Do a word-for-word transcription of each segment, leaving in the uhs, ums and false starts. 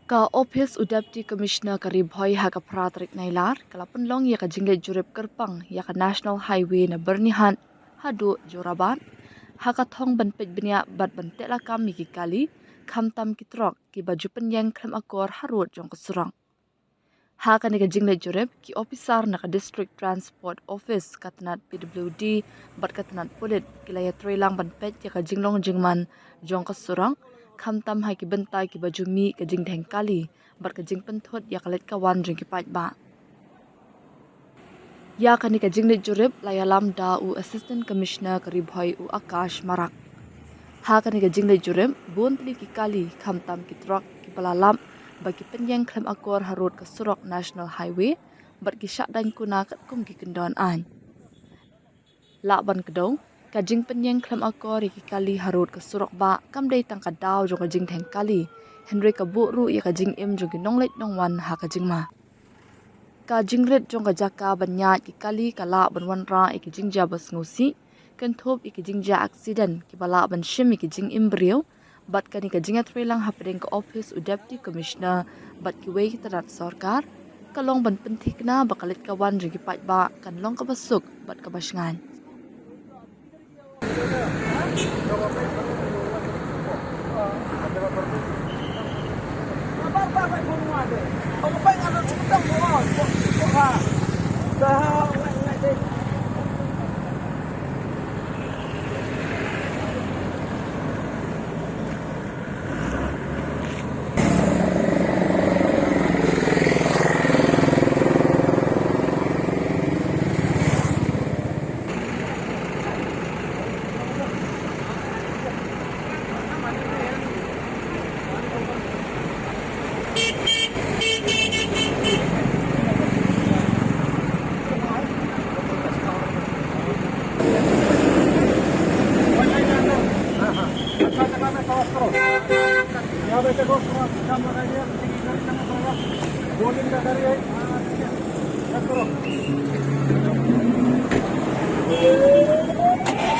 Ka Ophis u Deputy Commissioner ka Ri Bhoi ha ka phra tarik Nailar ka la pynlong ïa ka jingleit jurip kyrpang ïa ka National Highway na Byrnihat haduh Jorabat, ha ka thong ban peit bniah bad ban teh lakam ïa ki kali, khamtam ki trok kiba ju pynïeng khlem akor harud jong ka surok. Ha kane ka jingleit jurip, ki ophisar na ka District Transport Office, ka tnat P W D bad ka tnat pulit ki la ïatreilang ban peit ïa ka jinglong jingman jong ka surok, khamtam ha ki bynta kiba ju mih ka jingdheng kali bad ka jingpynthut ïa ka leit ka wan jong ki paidbah. Ïa kane ka jingleit jurip la ïalam da u Assistant Commissioner ka Ri Bhoi, u Akash Marak. Ha kane ka jingleit jurip, bun tylli ki kali, khamtam ki trok kiba la lap ba ki pynïeng khlem akor harud ka surok National Highway bad ki shah daiñ kuna katkum ki kyndon aiñ. Lah ban kdew, ka jingpynïeng khlem akor ïa ki kali harud ka surok bah kam dei tang ka daw jong ka jingdheng kali, hynrei ka buh ruh ïa ka jingim jong ki nongleit nongwan ha ka jingma. Ka jingrit jong ka jaka ban ïaid ki kali ka lah ban wanrah ïa ki jingjia ba sngewsih, kynthup ïa ki jingjia aksiden kiba lah ban shim ïa ki jingim briew, bad kane ka jingïatreilang hapdeng ka Ophis u Deputy Commissioner bad kiwei ki tnat sorkar ka long ban pynthikna ba ka leit ka wan jong ki paidbah kan long kaba suk bad kaba shngaiñ.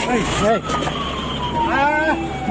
Hey, hey. Ah.